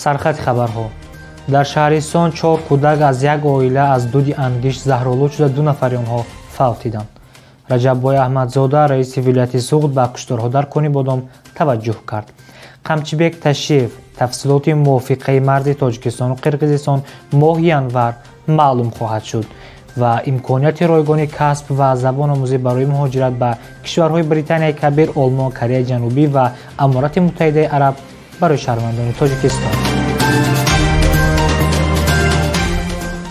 Сархати хабарҳо. Дар шаҳристон 4 кӯдак аз як оила аз дуди ангишт заҳролуд шуда 2 нафари онҳо фавтиданд. Раҷаббой Аҳмадзода, раиси вилояти Суғд, ба кушторҳо дар Конибодом таваҷҷӯҳ кард. Қамчибек Ташиев: тафсилоти мувофиқаи марзи Тоҷикистону Қирғизистон моҳи январ маълум хоҳад шуд ва имконияти ройгони касб ва забономӯзӣ барои муҳоҷират ба кишварҳои Британияи Кабир, Олмон, Кореяи Ҷанубӣ ва Аморати Муттаҳидаи Араб барои шаҳрвандони Тоҷикистон.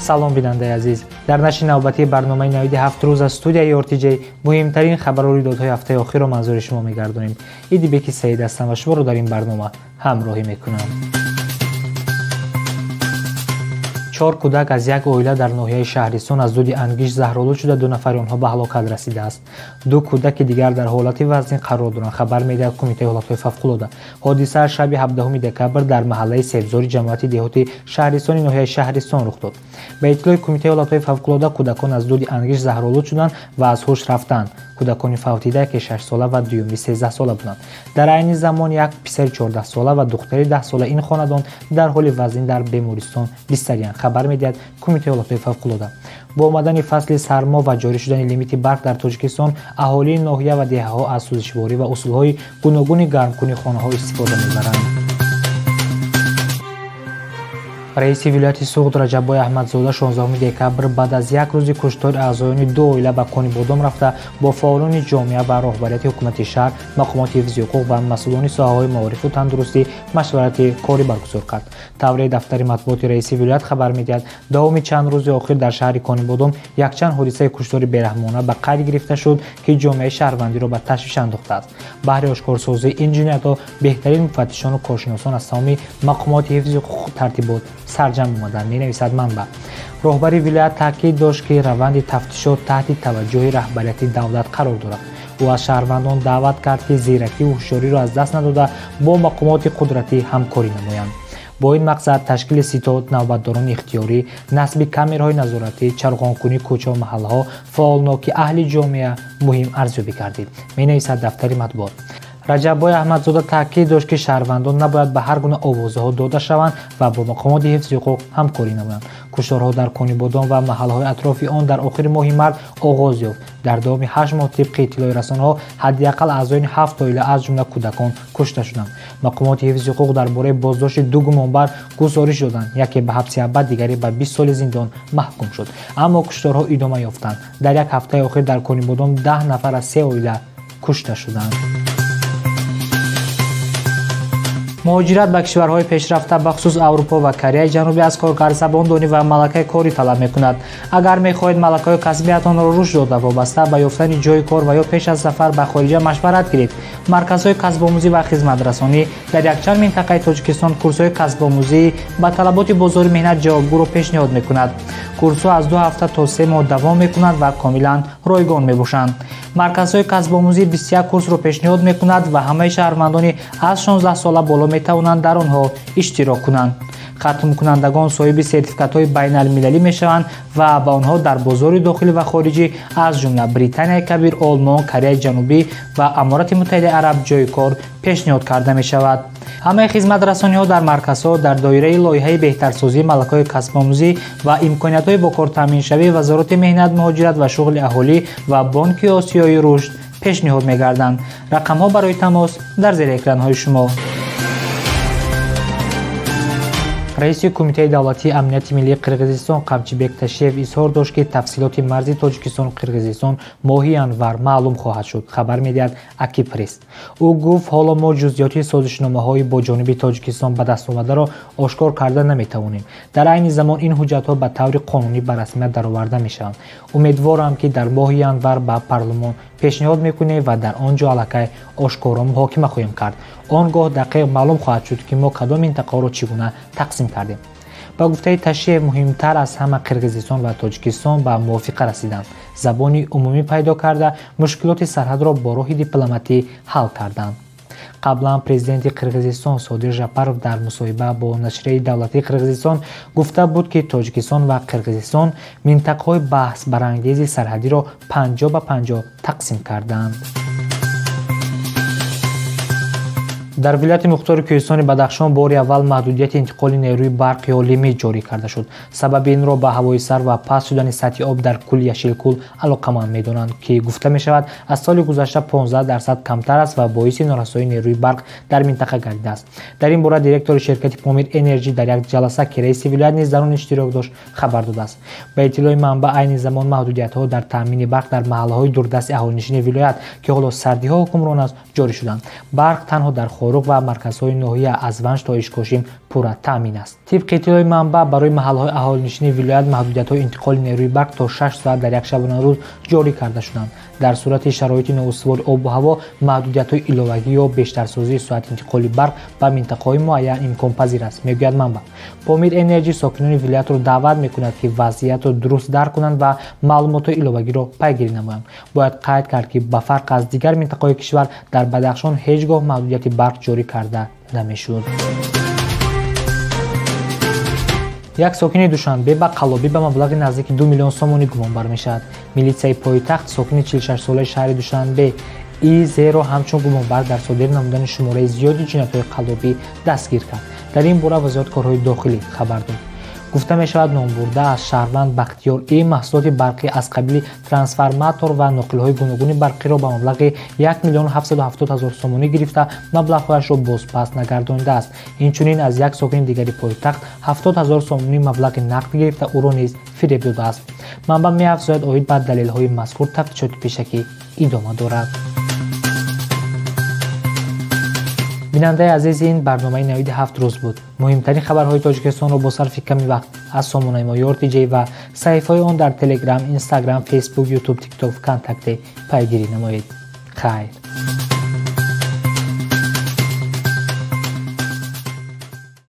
Салом, бинандаи азиз. Дар нашри навбатии барномаи навиди 7 рӯз аз студияи RTJ муҳимтарин хабару рӯйдодҳои ҳафтаи охирро манзури шумо мегардонем. Идибеки Саид ҳастам ва шуморо дар ин барнома ҳамроҳӣ мекунам. 4 кӯдак аз як оила дар ноҳияи Шаҳристон аз дуди ангишт заҳролуд шуда 2 нафари онҳо ба ҳалокат расидааст. 2 кӯдаки дигар дар ҳолати вазнин қарор доранд, хабар медиҳад Кумитаи ҳолатҳои фавқулода. Ҳодиса шаби 17 декабр дар маҳаллаи Себзори ҷамоати деҳоти Шаҳристони ноҳияи Шаҳристон рух дод. Ба иттилои Кумитаи ҳолатҳои фавқулода, кӯдакон аз дуди ангишт заҳролуд шуданд ва аз ҳуш рафтанд. Кӯдакони фавтида, ки 6 сола ва дуюми 13 сола буданд. Дар айни замон як писари 14 сола ва духтари 10 сола ин хонадон дар ҳоли вазнин дар бемористон бистариянд, хабар медиҳад Кумитаи ҳолатҳои фавқулода. Бо омадани фасли сармо ва ҷорӣ шудани лимити барқ дар Тоҷикистон, аҳолии ноҳия ва деҳаҳо аз сӯзишворӣ ва усулҳои гуногуни гармкунии хонаҳо истифода мебаранд. Раиси вилояти Суғд Раҷаббой Аҳмадзода 16 декабр баъд аз як рӯзи куштори аъзоёни 2 оила ба Конибодом рафта бо фаъолони ҷомеа ва роҳбарияти ҳукумати шаҳр, мақомоти ҳифзи ҳуқуқ ва масъулони соҳаҳои маорифу тандурустӣ машварати корӣ баргузор кард. Тавре дафтари матбуоти раиси вилоят хабар медиҳад, давоми чанд рӯзи охир дар шаҳри Конибодом якчанд ҳодисаи куштори бераҳмона ба қайд гирифта шуд, ки ҷомеаи шаҳрвандиро ба ташвиш андохтааст. Баҳри ошкорсозии ин ҷиноятҳо беҳтарин муфаттишону коршиносон аз тамоми мақомоти ҳифзи ҳуқуқу тартибот сарҷамъ омаданд, менависад манбаъ. Роҳбари вилоят таъкид дошт, ки раванди тафтишот таҳти таваҷҷӯҳи раҳбарияти давлат қарор дорад. Ӯ аз шаҳрвандон даъват кард, ки зиракиву ҳушёриро аз даст надода бо мақомоти қудратӣ ҳамкорӣ намоянд. Бо ин мақсад ташкили ситод, навбатдорони ихтиёрӣ, насби камераҳои назоратӣ, чарғонкунии кӯчаву маҳаллаҳо, фаъолнокии аҳли ҷомеа муҳим арзёбӣ гардид, менависад дафтари матбуот. Раҷаббой Аҳмадзода таъкид дошт, ки шаҳрвандон набояд ба ҳар гуна овозаҳо дода шаванд ва бо мақомоти ҳифзи ҳуқуқ ҳамкорӣ намоянд. Кушторҳо дар Конибодом ва маҳаллаҳои атрофи он дар охири моҳи март оғоз ёфт. Дар давоми 8 моҳ тибқи иттилои расонаҳо ҳадди ақал аъзоёни 7 оила аз ҷумла кӯдакон кушта шуданд. Мақомоти ҳифзи ҳуқуқ дар бораи боздошти 2 гумонбар гузориш доданд. Яке ба ҳабси абад, дигаре ба 20 соли зиндон маҳкум шуд. Аммо кушторҳо идома ёфтанд. Дар як ҳафтаи охир дар Конибодом 10 нафар аз 3 оила кушта шуданд. Муҳоҷират ба кишварҳои пешрафта, бахусус Аврупо ва Кореяи Ҷанубӣ, аз коргар забондонӣ ва малакаи корӣ талаб мекунад. Агар мехоҳед малакаҳои касбиятонро рушд дода, вобаста ба ёфтани ҷойи кор ва ё пеш аз сафар ба хориҷа машварат гиред. Марказҳои касбомӯзӣ ва хизматрасонӣ дар якчанд минтақаи Тоҷикистон курсҳои касбомӯзӣ ба талаботи бозори меҳнат ҷавобгӯро пешниҳод мекунад. Курсҳо аз 2 ҳафта то 3 моҳ давом мекунанд ва комилан ройгон мебошанд. Марказҳои касбомӯзӣ 21 курсро пешниҳод мекунад ва ҳамаи шаҳрвандони аз 16 сола боло метавонанд дар онҳо иштирок кунанд. Хатмкунандагон соҳиби сертификатҳои байналмилалӣ мешаванд ва ба онҳо дар бозори дохилӣ ва хориҷӣ аз ҷумла Британияи Кабир, Олмон, Кореяи Ҷанубӣ ва Аморати Муттаҳидаи Араб ҷойи кор пешниҳод карда мешавад. Ҳамаи хизматрасониҳо дар марказҳо дар доираи лоиҳаи беҳтарсозии малакаҳои касбомӯзӣ ва имкониятҳои бо кор таъминшавии Вазорати меҳнат, муҳоҷират ва шуғли аҳолӣ ва Бонки Осиёи рушд пешниҳод мегарданд. Рақамҳо барои тамос дар зери экранҳои шумо. Раиси Кумитаи давлатии амнияти миллии Қирғизистон Қамчибек Ташиев изҳор дошт, ки тафсилоти марзи Тоҷикистону Қирғизистон моҳи январ маълум хоҳад шуд, хабар медиҳад Акипресс. Ӯ гуфт, ҳоло мо ҷузъиёти созишномаҳои бо ҷониби Тоҷикистон ба даст омадаро ошкор карда наметавонем. Дар айни замон ин ҳуҷҷатҳо ба таври қонунӣ ба расмият дароварда мешаванд. Умедворам, ки дар моҳи январ ба парлумон пешниҳод мекунем ва дар он ҷо аллакай ошкоро муҳокима хоҳем кард. Он гоҳ дақиқ маълум хоҳад шуд, ки мо кадом минтақаҳоро чӣ гуна тақсим кардем. Ба гуфтаи Ташиев, муҳимтар аз ҳама Қирғизистон ва Тоҷикистон ба мувофиқа расиданд, забони умумӣ пайдо карда, мушкилоти сарҳадро бо роҳи дипломатӣ ҳал карданд. Қаблан президенти Қирғизистон Содир Жапаров дар мусоҳиба бо нашрияи давлатии Қирғизистон гуфта буд, ки Тоҷикистон ва Қирғизистон минтақаҳои баҳсбарангези сарҳадиро 50 ба 50 тақсим карданд. Дар вилояти мухтори Кӯҳистони Бадахшон бори аввал маҳдудияти интиқоли нерӯи барқ ё лимит ҷорӣ карда шуд. Сабаби инро ба ҳавои сар ва паст шудани сатҳи об дар кӯли Яшилкӯл алоқаманд медонанд, ки гуфта мешавад, аз соли гузашта 15% камтар аст ва боиси норасоии нерӯи барқ дар минтақа гардидааст. Дар ин бора директори ширкати Помир Энерҷи дар як ҷаласа, ки раиси вилоят низ дар он иштирок дошт, хабар додааст. Ба иттилои манбаъ, айни замон маҳдудиятҳо дар таъмини барқ дар маҳаллаҳои дурдасти аҳолинишини вилоят, ки ҳоло сардиҳо ҳукмрон аст, ҷорӣ шуданд. Барқ танҳо дар Хоруғ ва марказҳои ноҳия аз Ванҷ то Ишкошим пурра таъмин аст. Тибқи иттилои манбаъ, барои маҳаллаҳои аҳолинишини вилоят маҳдудиятҳои интиқоли нерӯи барқ то 6 соат дар як шабонарӯз ҷорӣ карда шуданд. Дар сурати шароити ноустувори обу ҳаво маҳдудиятҳои иловагӣ ё бештарсозии соати интиқоли барқ ба минтақаҳои муайян имконпазир аст, мегӯяд манбаъ. Помир Энерҷи сокинони вилоятро даъват мекунад, ки вазъиятро дуруст дарк кунанд ва маълумотҳои иловагиро пайгирӣ намоянд. Бояд қайд кард, ки ба фарқ аз дигар минтақаҳои кишвар дар Бадахшон ҳеҷ гоҳ маҳдудияти барқ ҷорӣ карда намешуд. Як сокини Душанбе ба қаллобӣ ба маблағи наздики 2 миллион сомонӣ гумонбар мешавад. Милитсияи пойтахт сокини 46-солаи шаҳри Душанбе И.З-ро ҳамчун гумонбар дар содир намудани шумораи зиёди ҷиноятҳои қаллобӣ дастгир кард. Дар ин бора Вазорати корҳои дохилӣ хабар дод. Гуфта мешавад, номбурда аз шаҳрванд Бахтиёр И маҳсулоти барқӣ аз қабили трансформатор ва ноқилҳои гуногуни барқиро ба маблағи 1 770 000 сомонӣ гирифта, маблағҳояшро бозпас нагардонидааст. Инчунин аз як сокини дигари пойтахт 70 000 сомонӣ маблағи нақд гирифта, ӯро низ фиреб додааст. Манбаъ меафзояд, оид ба далелҳои мазкур тафтишоти пешакӣ идома дорад. Бинандаи азиз, ин барномаи навиди 7 рӯз буд. Муҳимтарин хабарҳои Тоҷикистонро бо сарфи ками вақт аз сомонаи мо Ёр.TJ ва саҳифаҳои он дар Телеграм, Инстаграм, Фейсбук, Ютуб, Тикток, Вконтакте пайгирӣ намоед. Хайр.